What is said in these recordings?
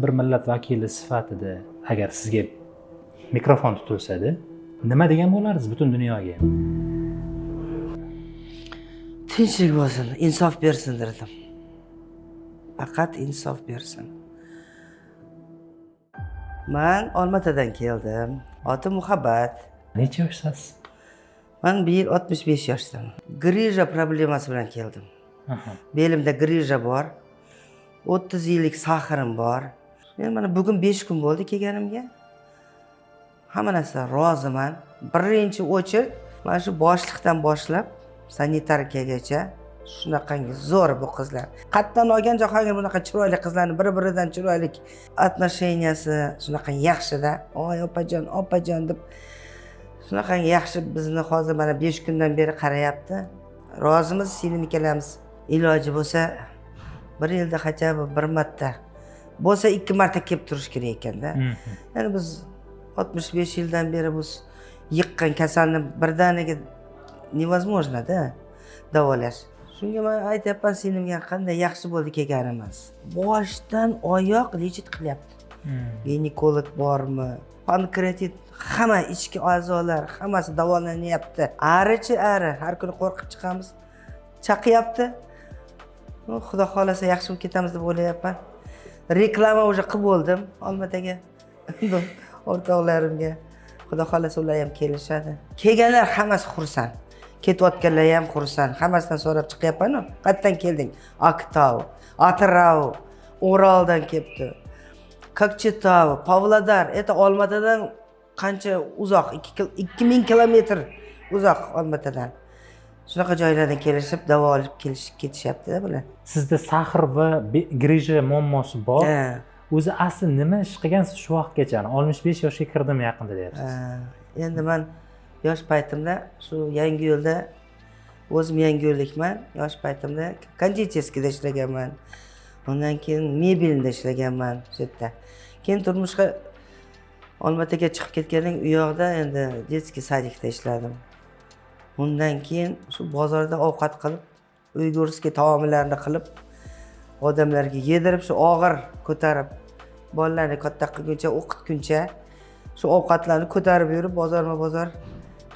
Bir millat vakili sifatida agar sizga mikrofon tutilsada, nima degan bo'lardingiz butun dunyoga? Tinchlik bo'lsin, insof bersin derdim. Faqat insof bersin. Man Olmaotadan keldim. Otim Muhabbat. Necha yoshsiz? Man bu yil 65 yoshdaman. Грыжа problemasi bilan keldim. Belimda грыжа bor. 30 yillik сахар im bor. Men mana bugun 5 kun bo'ldi kelganimga. Hamma narsa roziman. Birinchi очередь mana shu boshliqdan boshlab sanitarkagacha shunaqangi zo'r bu qizlar. Qayerdan olgan Jahongir bunaqa chiroyli qizlarni, bir biridan chiroyli, отношения si shunaqa yaxshida. "Oy, opajon, opajon", deb shunaqangi yaxshi bizni hozir mana 5 kundan beri qarayapti. Rozimiz singlim ikkalamiz. Iloji bo'lsa, bir yilda хотя бы bir marta bo'lsa, ikki marta kelib turish kerak ekanda. Ya'ni biz 65 yildan beri biz yiqqan kasalni birdaniga невозможно da davolash. Shunga man aytyapman singlimga, qanday yaxshi bo'ldi kelganimiz. Boshdan oyoq лечить qilyapti. Ginekolog bormi, pankreatit, hamma ichki a'zolar, hammasi davolanyapti. Arichi ari, har kuni qo'rqib chiqamiz, chaqyapti. Ну, Xudo xohlasa, yaxshi bo'lib ketamiz deb o'ylayapman. Reklama уже qilib bo'ldim Olmaotaga, o'rtoqlarimga. Xudo xohlasa, ular ham kelishadi. Kelganlar hammasi xursand, ketayotganlar ham xursand. Hammasidan so'rab chiqyapmanu: "Qayerdan kelding?" Aktau, Atyrau, Uraldan kelibdi, Kokchetau, Pavlodar. Это Olmaotadan qancha uzoq, 2000 kilometr uzoq Olmaotadan. Shunaqa joylardan kelishib, davo olib kelishib ketishyaptida bular. Sizda сахар va грыжа muammosi bor. Ha. O'zi asli nima ish qilgansiz shu vaqtgacha? 65 yoshga kirdim yaqinda, deyapsiz. Ha, endi man yosh paytimda shu Yangiyo'lda, o'zim yangiyo'llikman, yosh paytimda кондитерский da ishlaganman. Undan keyin mebelda ishlaganman shu yerda. Keyin turmushga Olmaotaga chiqib ketgandan keyin u yoqda endi детский садик da ishladim. Undan keyin shu bozorda ovqat qilib, уйгурский taomlarni qilib, odamlarga yedirib, shu og'ir ko'tarib, bolalarni katta qilguncha, o'qitguncha shu ovqatlarni ko'tarib yurib bozorma bozor,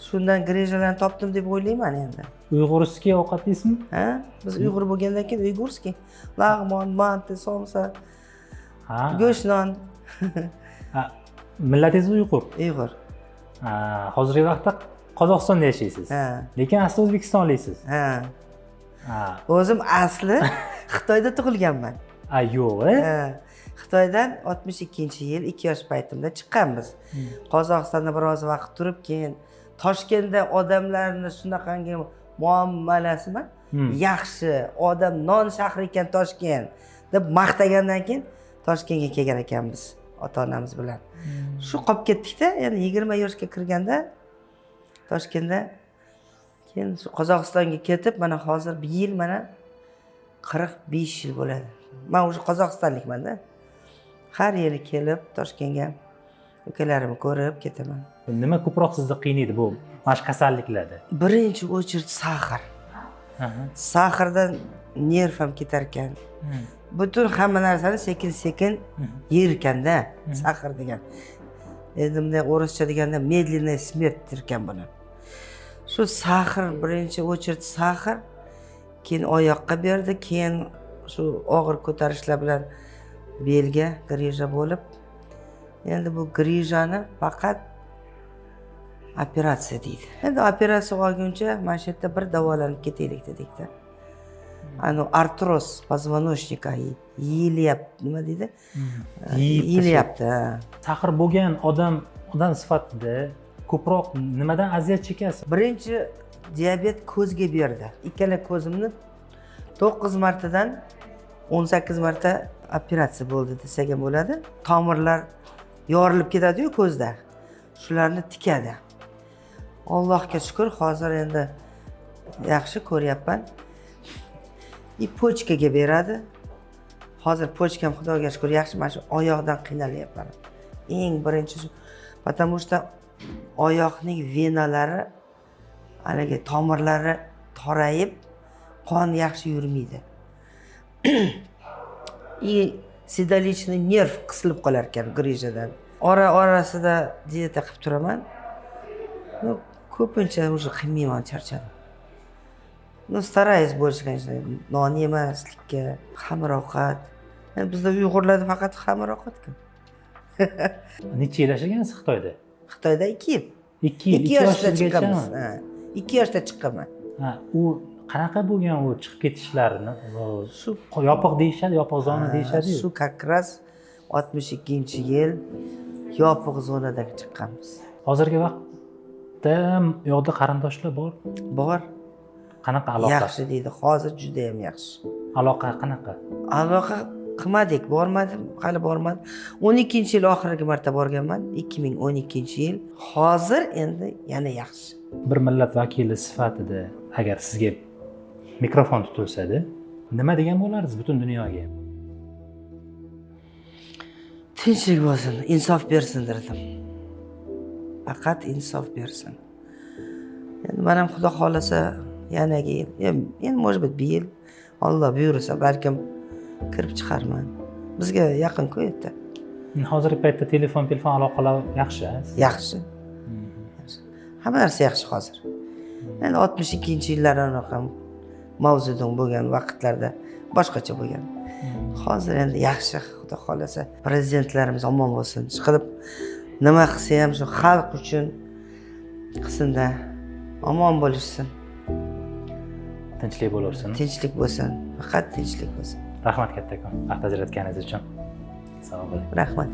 shundan грыжа larni topdim deb o'ylayman endi. Уйгурский ovqat deysizmi? Ha, biz uyg'ur bo'lgandan keyin уйгурский lag'mon, manti, somsa, go'sht non. Ha, millatingiz uyg'ur? Uyg'ur. Ha, hozirgi vaqtda Qozog'istonda yashaysiz. Ha. Lekin asli o'zbekistonliksiz. Ha. Ha. O'zim asli Xitoyda tug'ilganman. A, yo'q, e? Ha, Xitoydan 62-yil 2 yosh paytimda chiqqanmiz. Qozog'istonda biroz vaqt turib, keyin Toshkentda odamlarni shunaqangi muomalasimi yaxshi, odam non shahri ekan Toshkent deb maqtagandan keyin Toshkentga kelgan ekanmiz ota onamiz bilan. Shu qolib ketdikda endi 20 yoshga kirganda Toshkentda. Keyin shu Qozog'istonga ketib, mana hozir bu yil mana 45 yil bo'ladi. Man уже qozog'istonlikmanda. Har yili kelib, Toshkentga ukalarimni ko'rib ketaman. Nima ko'proq sizni qiynaydi bu mana shu kasalliklarda? Birinchi очередь сахар. Сахар dan nerv ham ketar ekan. Butun hamma narsani sekin sekin yer ekanda сахар degan. Endi bunday o'rischa deganda, медленная смерть derkan buni. Shu сахар, birinchi очередь сахар, keyin oyoqqa berdi, keyin shu og'ir ko'tarishlar bilan belga грыжа bo'lib, endi bu грыжа ni faqat operatsiya deydi. Endi operatsiya olguncha mana shu yerda bir davolanib ketaylik dedikda. Anavi артроз позвоночника yeyilyapti, nima deydi? Yeyib. Yeyilyapti, ha. Сахар bo'lgan odam sifatida ko'proq nimadan aziyat chekasiz? Birinchi diabet ko'zga berdi. Ikkala ko'zimni 9 martadan 18 marta operatsiya bo'ldi desak ham bo'ladi. Tomirlar yorilib ketadiyu ko'zda, shularni tikadi. Allohga shukur, hozir endi yaxshi ko'ryapman. И почка ga beradi. Hozir почка m, Xudoga shukur, yaxshi. Mana shu oyoqdan qiynalyapman eng birinchi shu, потому что oyoqning venalari, haligi tomirlari torayib, qon yaxshi yurmaydi. И Седалищный nerv qisilib qolar ekan грыжа dan. Ora orasida dieta qilib turaman. Ну, ko'pincha уже qilmayman, charchadim. Ну, стараюсь больше, конечно, non yemaslikka, xamir ovqat. Endi bizda, uyg'urlarda, faqat xamir ovqatku. Necha yil yashagansiz Xitoyda? Xitoyda 2 yil. 2 yil. 2 yoshda yoshingizgacha. Chiqqanmiz, ha, 2 yoshda chiqqanman. Ha, u qanaqa bo'lgan u chiqib ketishlarini? Shu yopiq deyishadi, yopiq zona deyishadiyu. Shu как раз 62-yil yopiq zonada chiqqanmiz. Hozirgi vaqtda u yoqda qarindoshlar bor? Bor. Qanaqa aloqa? Yaxshi deydi, hozir judayam yaxshi. Aloqa qanaqa? Aloqa qilmadik, bormadim, hali bormadim. 12-yil oxirgi marta borganman, 2012-yil. Hozir endi yana yaxshi. Bir millat vakili sifatida agar sizga mikrofon tutilsada, nima degan bo'lardingiz butun dunyoga? Tinchlik bo'lsin, insof bersin derdim, faqat insof bersin. Endi man ham, xudo xohlasa, yanagi yil, endi, может быть, bu yil, Olloh buyursa, balkim kirib chiqarman. Bizga yaqin-ku u yerda. Hozirgi paytda telefon aloqalar yaxshi, a? Yaxshi. Yaxshi. Hamma narsa yaxshi hozir. Endi 62-yillar anaqa mavzudon bo'lgan vaqtlarda boshqacha bo'lgan. Hozir endi yaxshi, xudo xohlasa. Prezidentlarimiz omon bo'lsin, ishqilib nima qilsa ham shu xalq uchun qilsinda, omon bo'lishsin. Tinchlik bo'laversin. Tinchlik bo'lsin, faqat tinchlik bo'lsin. Rahmat kattakon vaqt ajratganingiz uchun, sog' bo'ling. Rahmat.